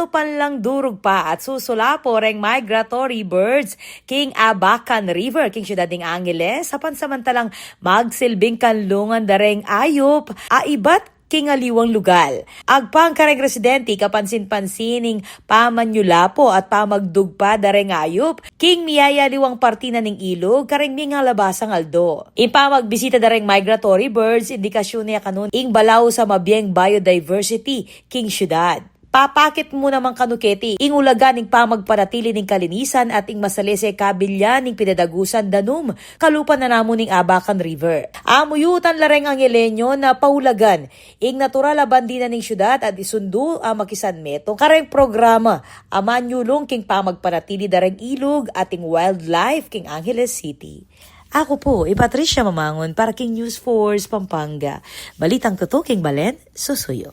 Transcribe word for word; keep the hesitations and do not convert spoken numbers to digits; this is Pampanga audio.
Panlang durug pa at susulapo reng migratory birds king Abacan River king siyudad ning Angeles, apan samantalang magsilbing kanlungan da reng ayup a ibat king aliwang lugal. Agpang kareng residente kapansin-pansin ing pamanyulapo at pamagdugpa da reng ayup king miyayaliwang parti na ning ilug kareng mingalabasang aldo. Ing pamagbisita da reng migratory birds, indikasyun ne kanu ing balaus a mabieng biodiversity king siyudad. Papakit mu naman kanu keti ing ulaga ning pamagpanatili ning kalinisan at ing masalese kabilya ning pidadagusan danum kalupa na namu ning Abacan River. Amuyutan la reng Angelenyo na paulagan ing natural a bandi na ning siyudad at isundu a makisanmetung kareng programa a manyulung king pamagpanatili da reng ilug at ing wildlife king Angeles City. Aku pu i Patricia Mamangun para king News Force Pampanga. Balitang tutu king balen, susuyu.